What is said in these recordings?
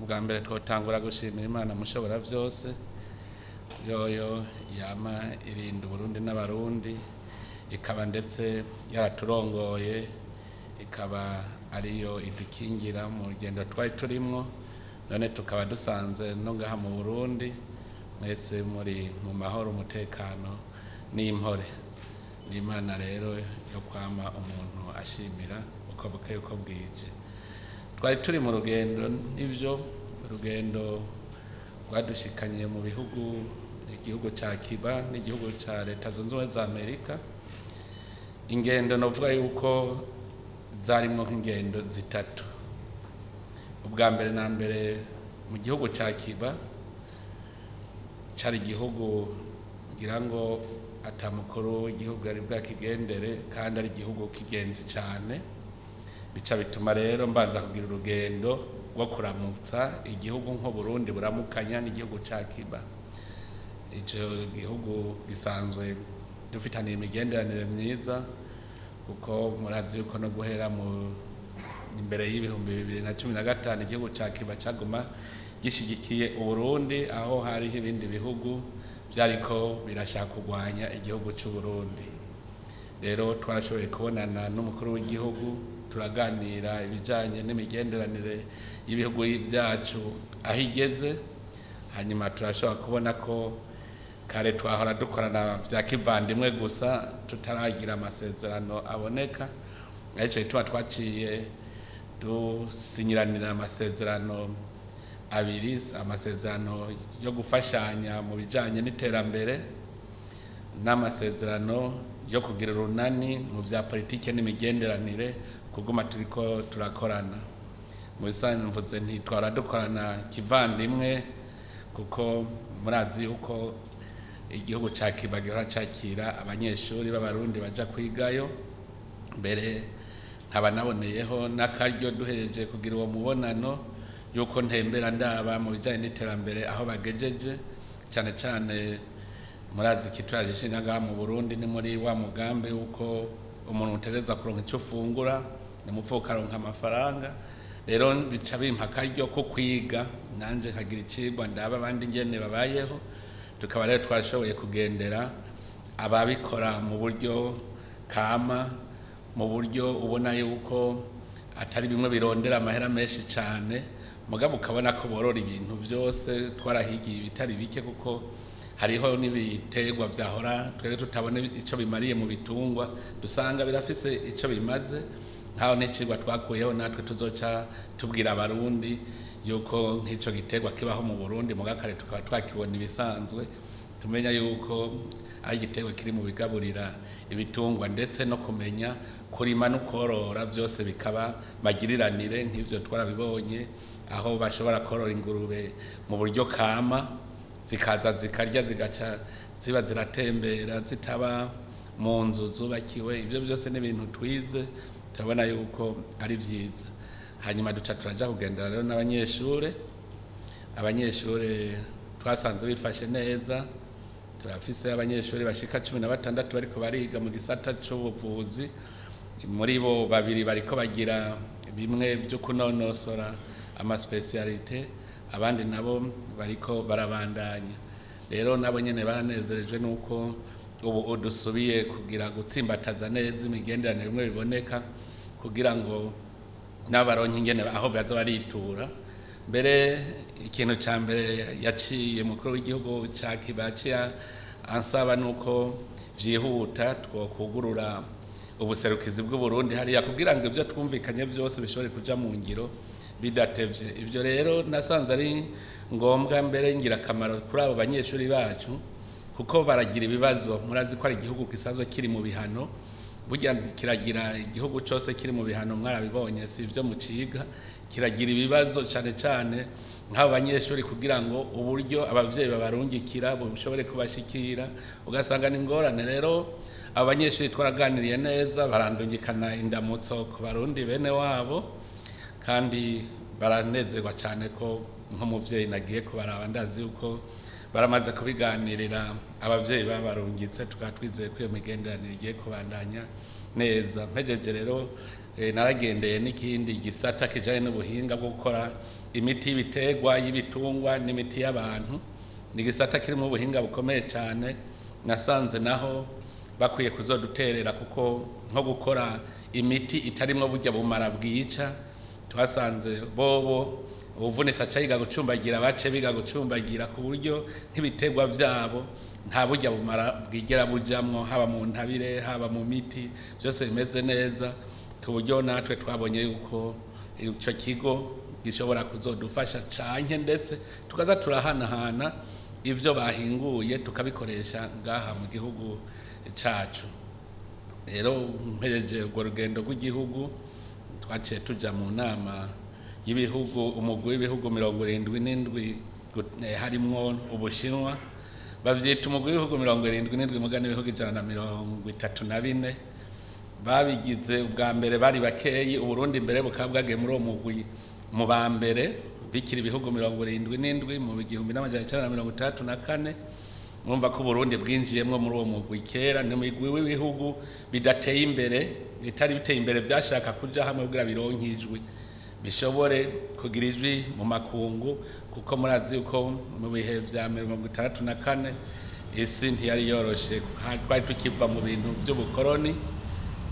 Ubwa mbere twotangura gushimira Imana mushobora byose, yoyo yama irinda Uburundi n'Abarundi, ikaba ndetse yaraturongoye, ikaba ariyo idukingira mu rugendo twari turimwo, none tukaba dusanze no ngaha mu Burundi mwese muri mu mahoro, umutekano n'impore. N'Imana rero yo kwama umuntu ashimira uko bukeye uko bwije. Twari turi mu rugendo, nivyo, urugendo rwadushikanye mu bihugu, igihugu ca Cuba n'igihugu ca Leta Zunze Ubumwe za Amerika. Ingendo novuga yuko zarimwo nk'ingendo zitatu. Ubwa mbere na mbere, mu gihugu ca Cuba, cari igihugu ngira ngo ata mukuru w'igihugu yari bwakigendere, kandi ari igihugu kigenzi cane. Bica bituma rero mbanza kugira urugendo rwo kuramutsa igihugu nko Burundi buramukanya n'igihugu ca Cuba. Ico gihugu gisanzwe dufitaniye imigenderanire myiza, kuko murazi yuko no guhera mu imbere y'2015 igihugu ca Cuba caguma gishigikiye Uburundi, aho hariho ibindi bihugu vyariko birashaka kurwanya igihugu c'Uburundi. Rero twarashoboye kubonana n'umukuru w'igihugu, turaganira ibijanye n'imigenderanire y'ibihugu vyacu aho igeze. Hanyuma turashobora kubona ko kare twahora dukorana vya kivandimwe gusa, tutaragira amasezerano aboneka. Arico gituma twaciye dusinyiranira amasezerano abiri: amasezerano yo gufashanya mu bijanye n'iterambere n'amasezerano yo kugira urunani mu vya politike n'imigenderanire, kuguma turiko turakorana. Mu bisanzwe mvuze ntitwara dukorana kivandimwe, kuko murazi yuko igihugu ca Cuba gihora cakira abanyeshuri b'Abarundi baja kwigayo. Mbere nkaba naboneyeho n'akaryo, duhejeje kugira uwo mubonano, yuko ntembera ndaba mu bijanye n'iterambere aho bagejeje. Cyane cyane murazi ikituraje ishinga ngaha mu Burundi ni muri wa mugambi wuko umuntu utegerezwa kuronka icyo ufungura, ni ukaronka amafaranga. Rero bica bimpa akaryo ko kwiga nanje nkagira icigwa ndaba abandi ingene babayeho. Tukaba rero twashoboye kugendera ababikora mu buryo kama, mu buryo ubona yuko atari bimwe birondera amahera menshi cyane, mugabo ukabona ko borora ibintu byose. Twarahigiye ibitari bike, kuko hariho n'ibiterwa vyahora twebwe tutabona ico bimariye mu bitungwa, dusanga birafise ico bimaze. Nkaho n'icigwa twakuyeho natwe tuzoca tubwira Abarundi yuko nk'ico giterwa kibaho mu Burundi, mu gakare tukaba twakibona ibisanzwe, tumenya yuko ari igiterwa kiri mu bigaburira ibitungwa, ndetse no kumenya kurima no korora byose bikaba magiriranire. Nk'ivyo twarabibonye, aho bashobora korora ingurube mu buryo kama, zikaza zikarya, zigaca ziba ziratembera, zitaba mu nzu zubakiwe. Ibyo byose ni ibintu twize, turabona yuko ari byiza. Hanyuma duca turaja kugendera rero n'abanyeshure. Abanyeshure twasanze bifashe neza. Turafise abanyeshuri bashika 16 bariko bariga mu gisata c'ubuvuzi. Muri bo babiri bariko bagira bimwe byo kunonosora ama spécialités, abandi nabo bariko barabandanya. Rero nabo nyene baranezerejwe nuko ubu dusubiye kugira gutsimbataza neza imigenderanire bimwe biboneka, kugira ngo n'abaronke ingene aho baza baritura. Mbere ikintu ca mbere yaciye mukuru w'igihugu ca Cuba yaciye ansaba nuko vyihuta twokugurura ubuserukizi bw'Uburundi hariya, kugira ngo ivyo twumvikanye byose bishobore kuja mu ngiro bidatevye. Ivyo rero nasanze ari ngombwa, mbere ngirakamaro kuri abo banyeshuri bacu, kuko baragira ibibazo. Murazi ko ari igihugu gisanzwe kiri mu bihano. Burya kiragira, igihugu cyose kiri mu bihano, mwarabibonye, si ibyo muciga, kiragira ibibazo, cyane cyane nk'abo banyeshuri, kugira ngo uburyo abavyeyi babarungikira bushobore kubashikira, ugasanga ni ingorane. Rero abo banyeshuri twaraganiriye neza, barandungikana indamutso ku Barundi bene wabo, kandi baranezerwa cyane ko nk'umuvyeyi nagiye kubaraba. Ndazi yuko baramaze kubiganirira abavyeyi babarungitse, tukaba twizeye ko iyo migenderanire igiye kubandanya neza. Mpejeje rero, naragendeye n'ikindi gisata kijanye n'ubuhinga bwo gukora imiti y'ibiterwa, y'ibitungwa n'imiti y'abantu. Ni igisata kirimo ubuhinga bukomeye cyane, nasanze naho bakwiye kuzoduterera, kuko nko gukora imiti itarimwo burya bumara bwica, twasanze bobo uvunitse aca yiga gucumbagira, bace biga gucumbagira ku buryo nk'ibiterwa vyabo nta burya bumara bwigera bujamwo, haba mu ntabire, haba mu miti, byose bimeze neza, ku buryo natwe twabonye yuko ico kigo gishobora kuzodufasha canke ndetse tukaza turahanahana ivyo bahinguye tukabikoresha ngaha mu gihugu cacu. Rero mpereje urwo rugendo rw'igihugu, twaciye tuja mu nama y'ibihugu, umugwi w'ibihugu 77, harimwo Ubushinwa. Bavyita umugwi w'ibihugu 77, muga n'ibihugu 134 babigize. Ubwa mbere bari bakeyi, Uburundi mbere bukaba bwagiye muri uwo mugwi mu ba mbere bikiri ibihugu 77 mu 1964. Mwumva ko Uburundi bwinjiyemwo muri uwo mugwi kera. Ni umugwi w'ibihugu bidateye imbere, bitari biteye imbere, vyashaka kuja hamwe kugira bironke ijwi, bishobore kugira ijwi mu makungu, kuko murazi yuko mu bihe vya 64 isi ntiyari yoroshe, twari tukiva mu bintu vy'ubukoroni.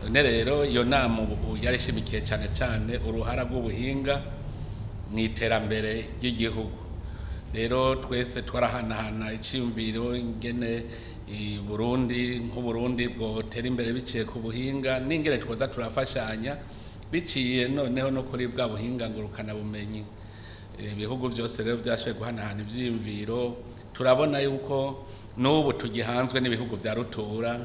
None rero iyo nama ubu yari ishimikiye cane cane uruhara rw'ubuhinga mu iterambere ry'igihugu. Rero twese twarahanahana iciyumviro ingene i Burundi nk'Uburundi bwotera imbere biciye ku buhinga, n'ingene twoza turafashanya biciye noneho no kuri bwa buhinga ngurukana bumenyi. Ibihugu byose rero byashoboye guhanahana ivyiyumviro. Turabona yuko n'ubu tugihanzwe n'ibihugu vya rutura,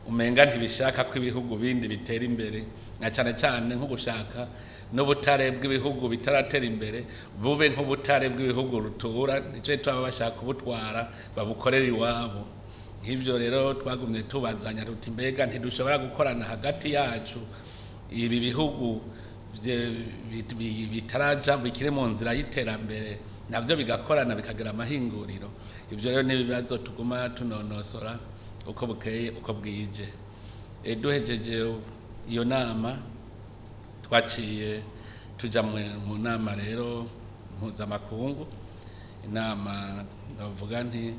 umenga ntibishaka ko ibihugu bindi bitera imbere, na cane cane nko gushaka n'ubutare bw'ibihugu bitaratera imbere bube nk'ubutare bw'ibihugu rutura, nico gituma bashaka kubutwara babukorera iwabo. Nk'ivyo rero twagumye tubazanya tuti mbega ntidushobora gukorana hagati yacu, ibi bihugu bitaraja bikiri mu nzira y'iterambere navyo bigakorana bikagira amahinguriro. Ivyo rero n'ibibazo tuguma tunonosora uko bukeye uko bwije. Duhejeje iyo nama, twaciye tuja mu nama rero mpuzamakungu. Inama novuga nti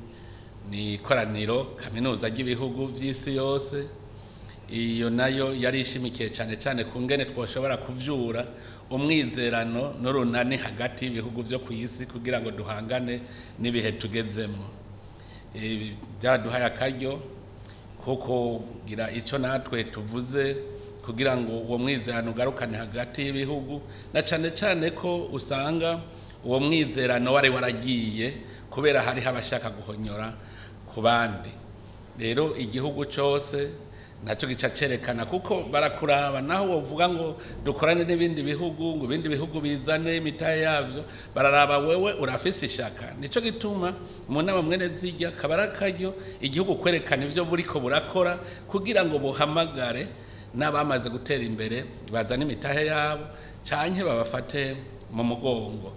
ni ikoraniro kaminuza ry'ibihugu vy'isi yose. Iyo nayo yari ishimikiye cane cane ku ngene twoshobora kuvyura umwizerano n'urunani hagati y'ibihugu vyo kw'isi kugira ngo duhangane n'ibihe tugezemo. Byaraduhaye akaryo ko kugira ico natwe tuvuze kugira ngo uwo mwizerano ugarukane hagati y'ibihugu, na cane cane ko usanga uwo mwizerano wari waragiye kubera hariho abashaka guhonyora ku bandi. Rero igihugu cose nacyo gica cerekana, kuko barakuraba naho wovuga ngo dukorane n'ibindi bihugu, ngo ibindi bihugu bizane imitahe yavyo, bararaba wewe urafise ishaka. Nico gituma mu nama mwene zirya kabara akaryo igihugu kwerekana ivyo buriko burakora kugira ngo buhamagare n'abamaze gutera imbere bazane imitahe yabo canke babafate mu mugongo.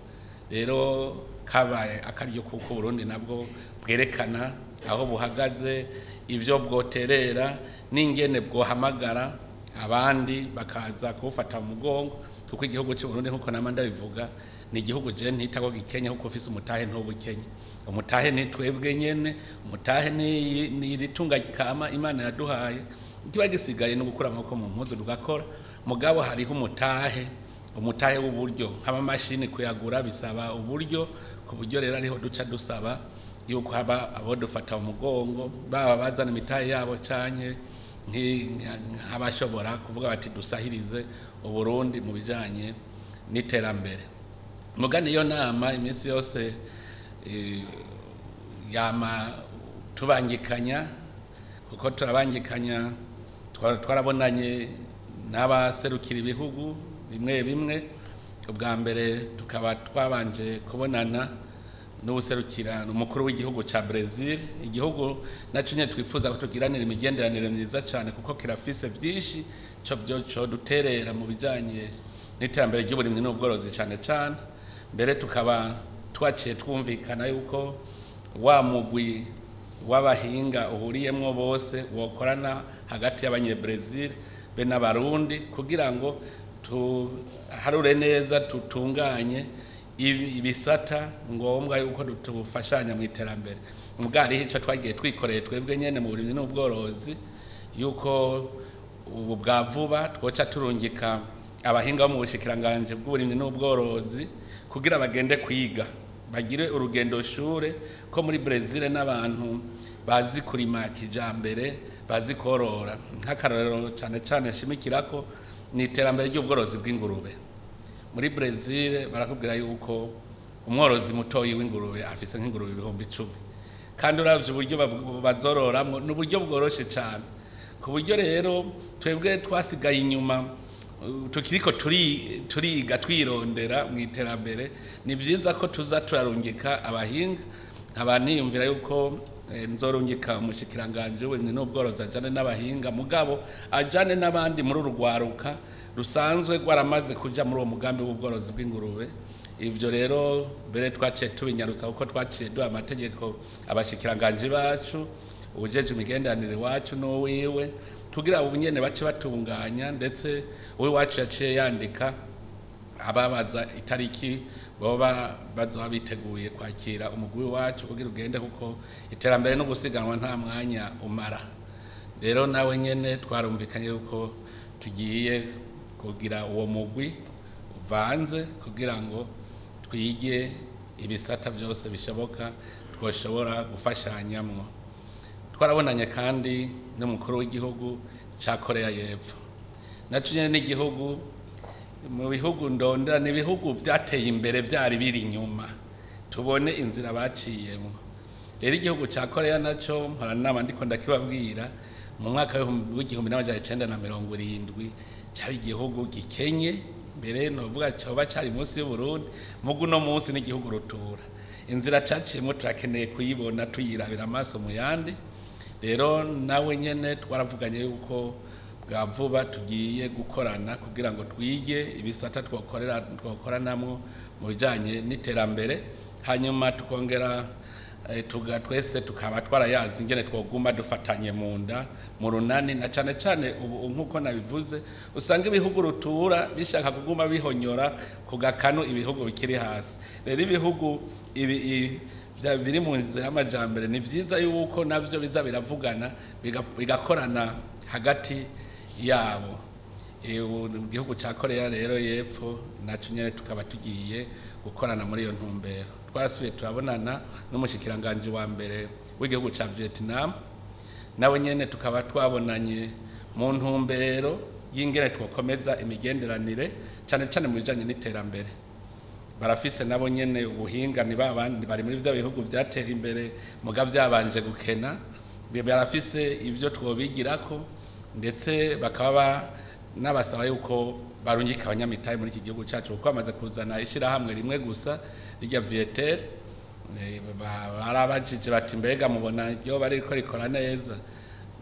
Rero kabaye akaryo kuko Burundi nabwo bwerekana aho buhagaze, ivyo bwoterera n'ingene bwohamagara abandi bakaza kubufata mu mugongo, kuko igihugu cy'u Burundi nkuko nama ndabivuga ni igihugu je ntita ko gikenye, kuko ufise umutahe ntubukenye. Umutahe ni twebwe nyene, umutahe ni iritunga kama Imana yaduhaye, kiba gisigaye no gukura amaboko mu mpuzu tugakora. Mugabo hariho umutahe, umutahe w'uburyo, nk'amamashini kuyagura bisaba uburyo, ku buryo rero ariho duca dusaba yuko haba abo dufata mu mugongo, baba bazana imitahe yabo canke nk'abashobora kuvuga bati dusahirize Uburundi mu bijanye n'iterambere. Mugani iyo nama iminsi yose yama tubangikanya, kuko turabangikanya, twarabonanye n'abaserukira ibihugu bimwe bimwe. Ubwa mbere tukaba twabanje kubonana n'ubuserukira umukuru w'igihugu ca Brazil, igihugu naco nyene twifuza ko tugiranira imigenderanire myiza cane, kuko kirafise vyinshi co byo co duterera mu bijanye n'iterambere ry'uburimyi n'ubworozi cane cane. Mbere tukaba twaciye twumvikana yuko wa mugwi w'abahinga uhuriyemwo bose wokorana hagati y'abanye-Brazil be n'Abarundi kugira ngo tuharure neza, tutunganye ibisata ngombwa yuko tufashanya mu iterambere. Mugari hico twagiye twikoreye twebwe nyene mu burimyi n'ubworozi, yuko ubu bwa vuba twoca turungika abahinga bo mu bushikiranganje bw'uburimyi n'ubworozi kugira bagende kwiga, bagire urugendo shure ko muri Brazil n'abantu bazi kurima kijambere, bazi korora. Nk'akarorero cyane cyane nshimikirako ni iterambere ry'ubworozi bw'ingurube. Muri Brazil barakubwira yuko umworozi mutoyi w'ingurube afise nk'ingurube 10,000, kandi uravye uburyo bazororamwo n'uburyo bworoshe cyane, ku buryo rero twebwe twasigaye inyuma, tukiriko turiga twirondera mu iterambere. Ni vyiza ko tuza turarungika abahinga. Nkaba niyumvira yuko nzorungika umushikiranganje w'uburimyi n'ubworozi ajane n'abahinga, mugabo ajane n'abandi muri urugwaruka rusanzwe rwaramaze kuja muri uwo mugambi w'ubworozi bw'ingurube. Ivyo rero mbere twaciye tubinyarutsa, kuko twaciye duha amategeko abashikiranganje bacu, uwujejwe imigenderanire wacu n'uwiwe, kugira ubu nyene bace batunganya. Ndetse uwiwacu yaciye yandika ababaza itariki boba bazoba biteguye kwakira umugwi wacu kugira ugende, kuko iterambere no gusiganwa nta mwanya umara. Rero nawe nyene twarumvikanye yuko tugiye kugira uwo mugwi uvanze kugira ngo twige ibisata byose bishoboka twoshobora gufashanyamwo. Twarabonanye kandi n'umukuru w'igihugu ca Korea y'Epfo, naco nyene n'igihugu mu bihugu ndondera, ni ibihugu byateye imbere byari biri inyuma, tubone inzira baciyemo. Rero igihugu ca Korea naco mpora nama ndiko ndakibabwira, mu mwaka w'1970 cari igihugu gikenye, mbere novuga coba cari munsi y'Uburundi, mugu no munsi n'igihugu rutura. Inzira caciyemo turakeneye kuyibona, tuyirabira amaso mu yandi. Rero nawe nyene twaravuganye yuko bwa vuba tugiye gukorana kugira ngo twige ibisata twokoranamwo mu bijanye n'iterambere, hanyuma tukongera tuga twese tukaba twarayazi ingene twoguma dufatanye mu nda mu runani. Na cane cane ubu nkuko nabivuze, usanga ibihugu rutura bishaka kuguma bihonyora ku gakanu ibihugu bikiri hasi. Rero ibihugu ibi biri mu nzira y'amajambere ni vyiza yuko navyo biza biravugana, bigakorana hagati yabo. Igihugu ca Korea rero y'Epfo naco nyene tukaba tugiye gukorana muri iyo ntumbero. Twasubiye turabonana n'umushikiranganje wa mbere w'igihugu ca Vietnam, nawe nyene tukaba twabonanye mu ntumbero y'ingene twokomeza imigenderanire cane cane mu bijanye n'iterambere. Barafise nabo nyene ubuhinga, ni babandi bari muri vya bihugu vyatera imbere muga vyabanje gukena, barafise ivyo twobigirako, ndetse bakaba nabasaba yuko barungika abanyamitahe muri iki gihugu cacu, kuko bamaze kuzana ishirahamwe rimwe gusa rya Vietel. Barabajije bati mbega mubona ryo bariko rikora neza?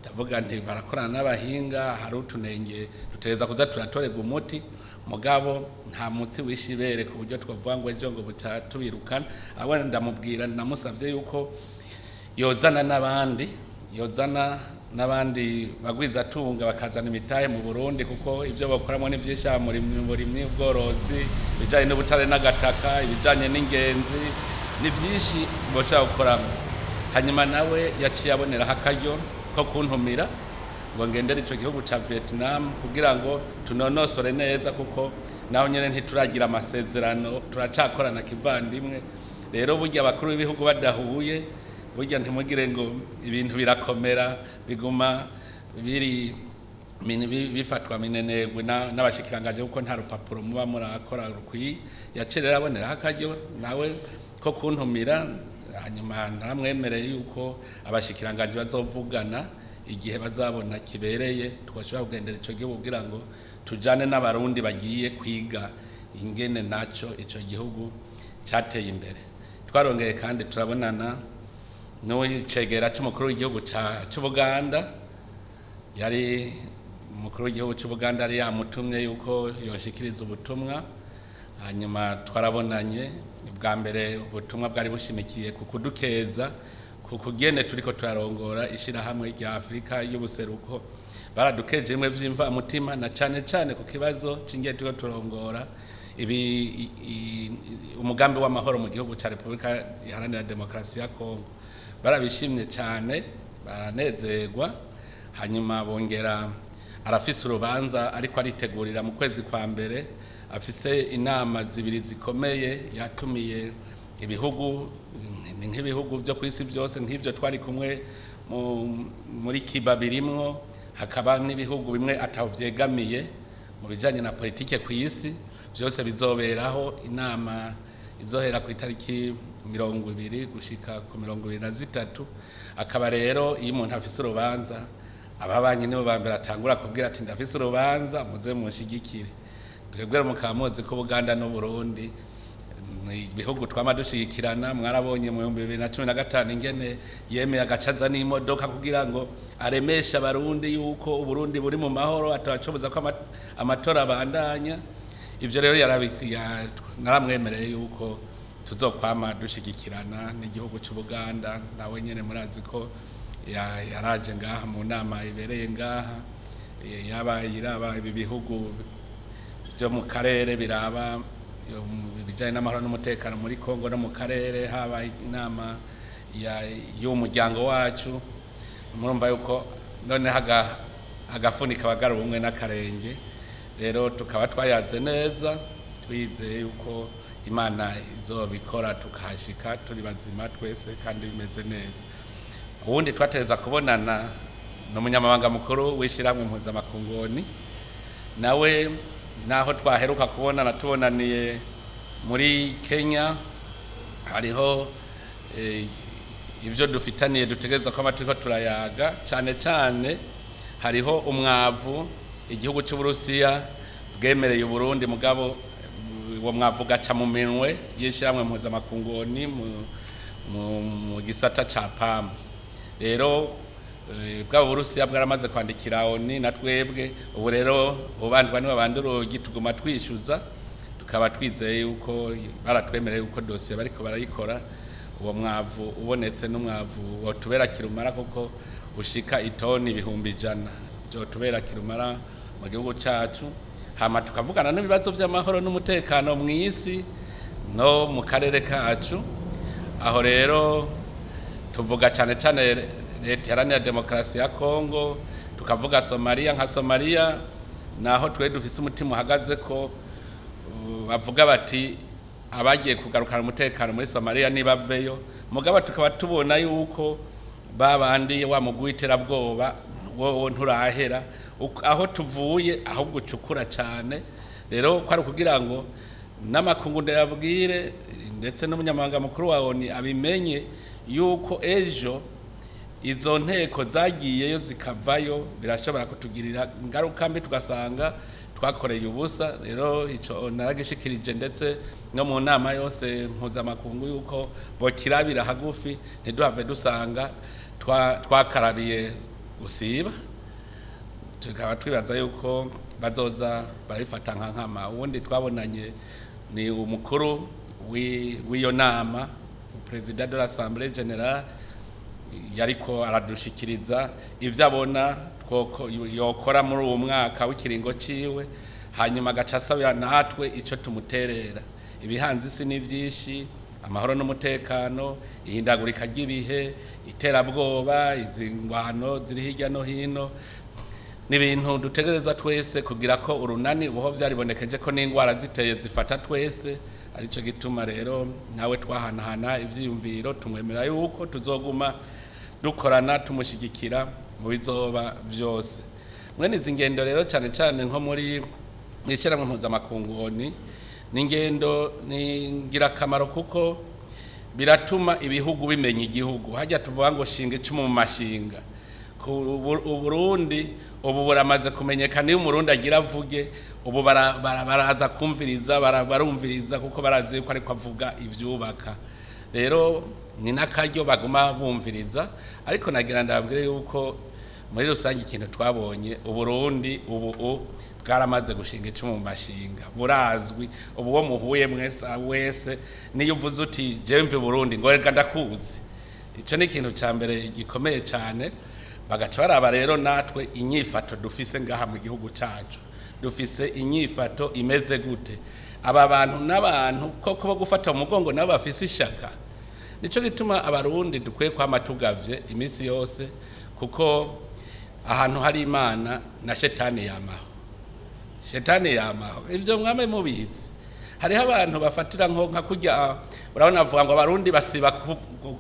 Ndavuga nti barakorana n'abahinga, hari utunenge dutegereza kuza turatorerwa umuti, mugabo nta mutsi wishibere ku buryo twavuga ngo ejo ngo buca tubirukana. Abo ndamubwira, namusavye yuko yozana n'abandi, yozana n'abandi bagwizatunga bakazana imitahe mu Burundi, kuko ivyo bakoramo ni vyinshi mu burimyi, ubworozi, ibijanye n'ubutare n'agataka, ibijanye n'ingenzi, ni vyinshi boshobora gukoramo. Hanyuma nawe yaciye aboneraho akaryo ko kuntumira ngo ngendere ico gihugu ca Vietnam kugira ngo tunonosore neza, kuko naho nyene ntituragira amasezerano, turacakorana kivandimwe. Rero burya abakuru b'ibihugu badahuye, burya ntimugire ngo ibintu birakomera, biguma biri bifatwa minenegwe n'abashikiranganje, kuko nta rupapuro muba murakora rukwiye. Yaciye rero aboneraho akaryo nawe ko kuntumira, hanyuma naramwemereye yuko abashikiranganje bazovugana igihe bazabona kibereye twashobora kugendera ico gihugu kugira ngo tujane n'abarundi bagiye kwiga ingene naco ico gihugu cateye imbere. Twarongeye kandi turabonana n'uwicegera c'umukuru w'igihugu c'Ubuganda, yari umukuru w'igihugu c'Ubuganda yari yamutumye yuko yonshikiriza ubutumwa. Hanyuma twarabonanye bwa mbere, ubutumwa bwari bushimikiye ku kudukeza ku kugene turiko turarongora ishirahamwe rya Afrika y'ubuseruko. Baradukeje imwe vy'imva mutima, na cane cane ku kibazo c'ingene turiko turongora umugambi w'amahoro mu gihugu cya Repubulika Iharanira Demokarasi ya Kongo. Barabishimye cyane, baranezerwa. Hanyuma bongera arafise urubanza ariko aritegurira mu kwezi kwa mbere, afise inama zibiri zikomeye yatumiye ibihugu, ni nk'ibihugu byo ku isi byose nk'ibyo twari kumwe muri Kiba birimwo, hakaba n'ibihugu bimwe atavyegamiye mu bijanye na politike ku isi, byose bizoberaho. Inama izohera ku itariki 20 gushika ku 23. Akaba rero iyo umuntu afise urubanza, ababanyi nibo ba mbere atangura kubwira ati ndafise urubanza, muze munshigikire. Twebwe mukaba muzi ko Buganda n'Uburundi ni ibihugu twama dushigikirana. Mwarabonye mu 2015 ingene yemeye agacaza n'imodoka kugira ngo aremeshe Abarundi yuko Uburundi buri mu mahoro, atabacoboza ko amatora abandanya. Ivyo rero naramwemereye yuko tuzokwama dushigikirana n'igihugu c'Ubuganda. Nawe nyene murazi ko yaraje ngaha mu nama ibereye ngaha, yaba iraba ibi bihugu byo mu karere, biraba ibijyanye n'amahoro n'umutekano muri Kongo no mu karere, haba inama y'umuryango wacu. Murumva yuko noneho agafunika abagara ubumwe n'akarenge. Rero tukaba twayaze neza, twizeye yuko Imana izobikora tukahashika turi bazima twese kandi bimeze neza. Ubundi twateza kubonana n'umunyamabanga mukuru w'ishyirahamwe mpuzamakungoni, nawe naho twaheruka kubonana tubonaniye muri Kenya. Hariho ivyo dufitaniye dutegereza ko turiko turayaga, cyane cyane hariho umwavu igihugu cy'Uburusiya bwemereye Uburundi, mugabo uwo mwavu gaca mu minwe y'ishyirahamwe mpuzamakungoni mu gisata ca PAM. Rero bwabo Burusiya bwaramaze kwandikira ONU na twebwe ubu rero ubandwa niwe bandi urugi tuguma twishyuza, tukaba twizeye yuko baratwemereye yuko dosiye bariko barayikora. Uwo mwavu ubonetse n'umwavu wotubera kirumara, kuko ushika itoni 100,000, byotubera kirumara mu gihugu cacu. Hama tukavugana n'ibibazo by'amahoro n'umutekano mu isi no mu karere kacu. Aho rero tuvuga cyane cyane Leta Iharanira Demokarasi ya Kongo, tukavuga Somalia. Nka Somalia naho twe dufise umutima uhagaze ko bavuga bati abagiye kugarukana umutekano muri Somalia nibaveyo, mugabo tukaba tubona yuko babandi wa mugwi w'iterabwoba wowe nturahera aho tuvuye, ahubwo ucukura cyane. Rero ko ari ukugira ngo n'amakungu ndayabwire, ndetse n'umunyamabanga mukuru wa ONU abimenye yuko ejo izo nteko zagiyeyo zikavayo birashobora kutugirira ingaruka mbi, tugasanga twakoreye ubusa. Rero ico naragishikirije ndetse no mu nama yose mpuzamakungu yuko bokirabira hagufi, ntiduhave dusanga twakarabiye gusiba. Tukaba twibaza yuko bazoza barabifata nka nkama. Ubundi twabonanye ni umukuru w'iyo nama, President de l'Assemblée Générale, yariko aradushikiriza ivyo abona yokora muri uwo mwaka w'ikiringo ciwe, hanyuma agaca asabira natwe ico tumuterera. Ibihanze isi ni vyinshi: amahoro n'umutekano, ihindagurika ry'ibihe, iterabwoba, izi ngwano ziri hirya no hino. Ni ibintu dutegerezwa twese kugira ko urunani ubuho vyaribonekeje ko n'ingwara ziteye zifata twese. Arico gituma rero nawe twahanahana ivyiyumviro, tumwemera yuko tuzoguma dukorana tumushigikira mu bizoba vyose. Mwene izi ngendo rero, cyane cyane nko muri mw'ishyirahamwe mpuzamakungu, ni ingendo ni ngirakamaro, kuko biratuma ibihugu bimenya igihugu. Hajya tuvuga ngo shinga icumu mu mashinga. Uburundi ubu buramaze kumenyekana. Iyo Umurundi agira avuge ubu baraza kumviriza, barumviriza kuko barazi yuko ariko avuga ivyubaka. Rero ni n'akaryo baguma bumviriza. Ariko nagira ndababwire yuko muri rusange ikintu twabonye, Uburundi ubu bwaramaze gushinga icumu mu mashinga, burazwi ubu. Uwo muhuye mwese wese, niyo uvuze uti jewe mve Burundi, ngo reka ndakuzi. Ico ni ikintu ca mbere gikomeye cyane. Bagaca baraba rero natwe inyifato dufise ngaha mu gihugu cacu, dufise inyifato imeze gute? Aba bantu n'abantu koko bo gufata mu mugongo nabo bafise ishaka. Nico gituma abarundi dukwiye kwama tugavye iminsi yose, kuko ahantu hari Imana na shetani yamaho, shetani yamaho. Ivyo mwame mubizi. Hariho abantu bafatira nko nka kurya, urabona bavuga ngo abarundi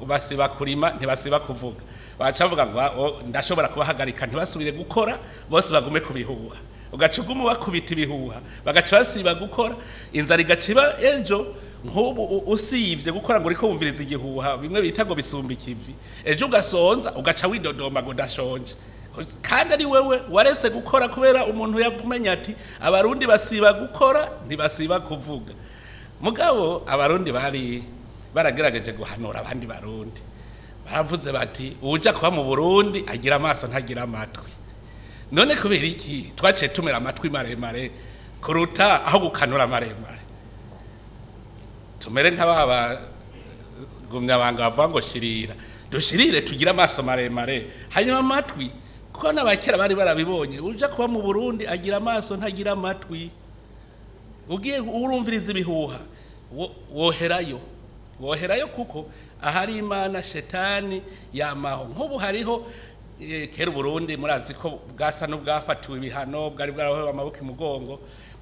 basiba kurima ntibasiba kuvuga. Baca bavuga ngo ndashobora kubahagarika ntibasubire gukora, bose bagume kubihuha. Ugaca uguma bakubita ibihuha, bagaca basiba gukora, inzara igaciba ejo. Nk'ubu usivye gukora ngo uriko wumviriza igihuha, bimwe bita ngo bisumba ikivi, ejo ugasonza ugaca widodomba ngo ndashonje, kandi ari wewe waretse gukora kubera umuntu yamenya ati abarundi basiba gukora ntibasiba kuvuga. Mugabo abarundi bari baragerageje guhanura abandi barundi, baravuze bati uwuja kuba mu Burundi agira amaso ntagira amatwi. None kubera iki twaciye tumera amatwi maremare kuruta aho gukanura maremare? Tumere nk'ababa gumya banga bavuga ngo shirira, dushirire tugire amaso maremare hanyuma amatwi, kuko n'abakera bari barabibonye. Uja kuba mu Burundi agira amaso ntagira amatwi. Ugiye urumviriza ibihuha woherayo, woherayo, kuko ahari Imana shetani yamaho. Nk'ubu hariho kera Burundi murazi ko bwasa n'ubwafatiwe ibihano, bwari bwarahowe amaboko imugongo.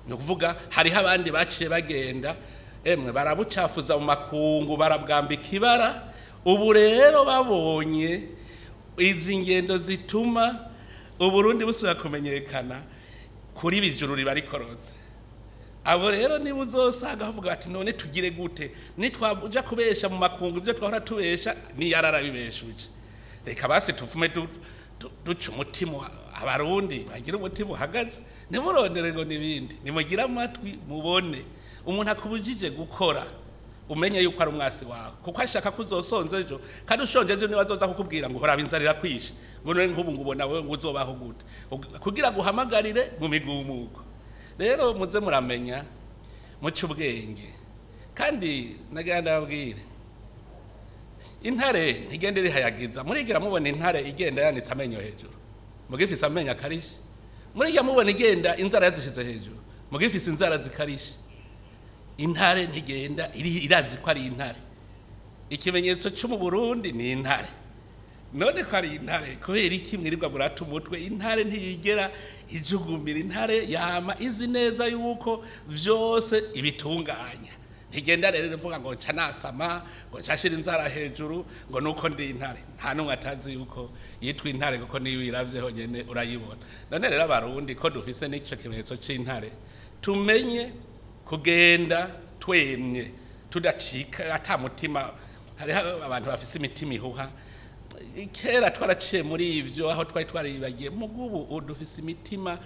Ni ukuvuga hariho abandi baciye bagenda, emwe, barabucafuza mu makungu, barabwambika ibara. Ubu rero babonye izi ngendo zituma Uburundi busubira kumenyekana kuri bijuru riba rikorotse. Abo rero niba uzosanga bavuga bati none tugire gute, nitwaja kubesha mu makungu ibyo twahora tubesha niyararabibeshuje, reka basi tuvume duca umutima, abarundi bagira umutima uhagaze, ntimurondere ngo n'ibindi, nimugire amatwi mubone. Umuntu akubujije gukora umenye yuko ari umwasi wawe, kuko ashaka ko uzosonza ejo, kandi ushonje ejo niwe azoza kukubwira ngo horaba inzara irakwishe, ngo none nk'ubu ngo ubona wewe ngo uzobaho gute, kugira guhamagarire mu migumuko. Rero muze muramenya muce ubwenge. Kandi nagira ndababwire, intare ntigenda irihayagiza. Murigira mubona intare igenda yanitse amenyo hejuru mugifise amenyo akarishe? Murigira mubona igenda inzara yazishize hejuru mugifise inzara zikarishe? Intare ntigenda irazi ko ari intare. Ikimenyetso cyo mu Burundi ni intare. None ko ari intare, kubera iki mwirirwa murata umutwe? Intare ntiyigera ijugumira. Intare yama izi neza yuko vyose ibitunganya. Ntigenda rero ivuga ngo nca nasama, ngo nca shira inzara hejuru, ngo nuko ndi intare. Nta n'umwe atazi yuko yitwa intare, kuko niyo uyiravye honyene urayibona. None rero abarundi ko dufise n'ico kimenyetso c'intare, tumenye kugenda twemye, tudacika, ata mutima. Hariho abantu bafise imitima ihuha. Kera twaraciye muri ivyo aho twari twaribagiye, mugubu dufise imitima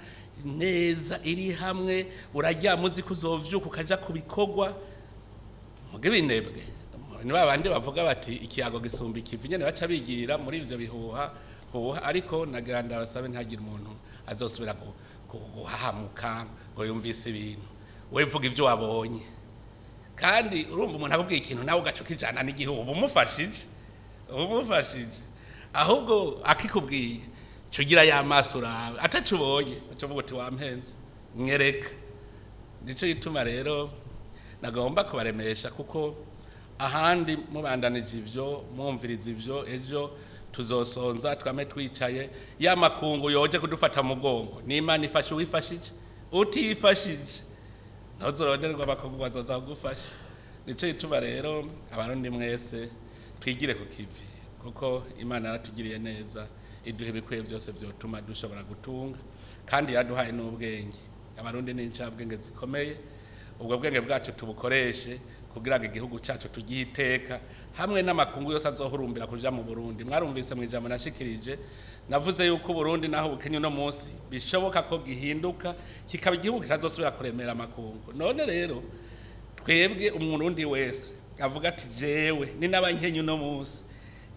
neza iri hamwe. Uraryama uzi ko uzovyuka ukaja ku bikorwa. Muge binebwe ni babandi bavuga bati ikiyago gisumba ikivi nyene, baca bigira muri ivyo bihuha huha. Ariko nagira ndabasabe, ntagire umuntu azosubira guhahamuka ngo yumvise ibintu. We vuga ivyo wabonye, kandi urumva umuntu akubwiye ikintu nawe ugaca ukijana n'igihugu, umufashije, umufashije. Ahubwo akikubwiye cugira ya maso urabe, ataco ubonye uca uvuga uti wampenze, mwereka. Nico gituma rero nagomba kubaremesha, kuko ahandi mubandanije ivyo, mwumviriza ivyo, ejo tuzosonza twame twicaye. Ya makungu yoje kudufata mugongo, n'Imana ifashe uwifashije, utifashije ntuzoronderwa amakungu bazoza kugufasha. Nico gituma rero abarundi mwese twigire ku kivi, kuko Imana yaratugiriye neza, iduha ibikwiye byose vyotuma dushobora gutunga, kandi yaduhaye n'ubwenge. Abarundi ni incabwenge zikomeye. Ubwo bwenge bwacu tubukoreshe kugira ngo igihugu cyacu tugihe iteka hamwe n'amakungu yose azohurumbira kuja mu Burundi. Mwarumvise mu ijambo nashikirije, navuze yuko Burundi naho bukenye uno munsi bishoboka ko gihinduka kikaba igihugu kitazosubira kuremera amakungu. None rero twebwe umurundi wese avuga ati jewe ni n'abankenye uno munsi,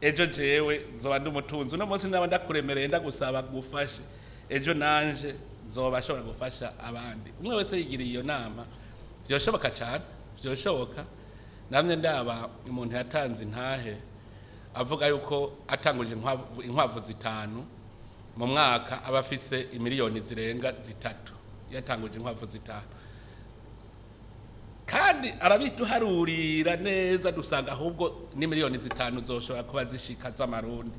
ejo jewe nzoba ndi umutunzi. Uno munsi naba ndakuremereye ndagusaba gufashe, ejo nanje nzoba ashobora gufasha abandi. Umwe wese yigiriye iyo nama byoshoboka cyane, byoshoboka. Namwe ndaba umuntu yatanze intahe avuga yuko atanguje inkwavu 5 mu mwaka aba afise imiliyoni zirenga 3, yatanguje inkwavu 5. Kandi arabituharurira neza, dusanga ahubwo ni 5 miliyoni zoshobora kuba zishika z'amarundi.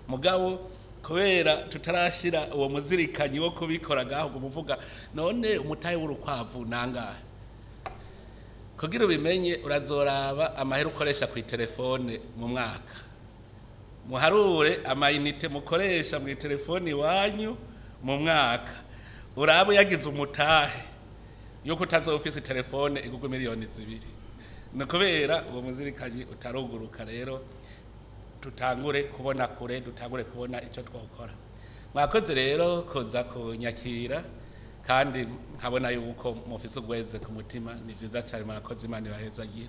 Mugabo kubera tutarashira uwo muzirikanyi wo kubikora ngaho, ngo umuvuga none umutahe w'urukwavu nangahe? Kugira ubimenye, urazoraba amahera ukoresha ku telefone mu mwaka. Muharure amayinite mukoresha mu telefone iwanyu mu mwaka, urabe yagize umutahe yuko utazofise telefone igugwa 2 miliyoni. Ni kubera uwo muzirikanyi utaruguruka. Rero tutangure kubona kure, dutangure kubona icyo twakora. Mwakoze rero kuza kunyakira, kandi nkabona yuko mufise ugweze ku mutima. Ni vyiza cyane, murakoze. Imana ibahezagire.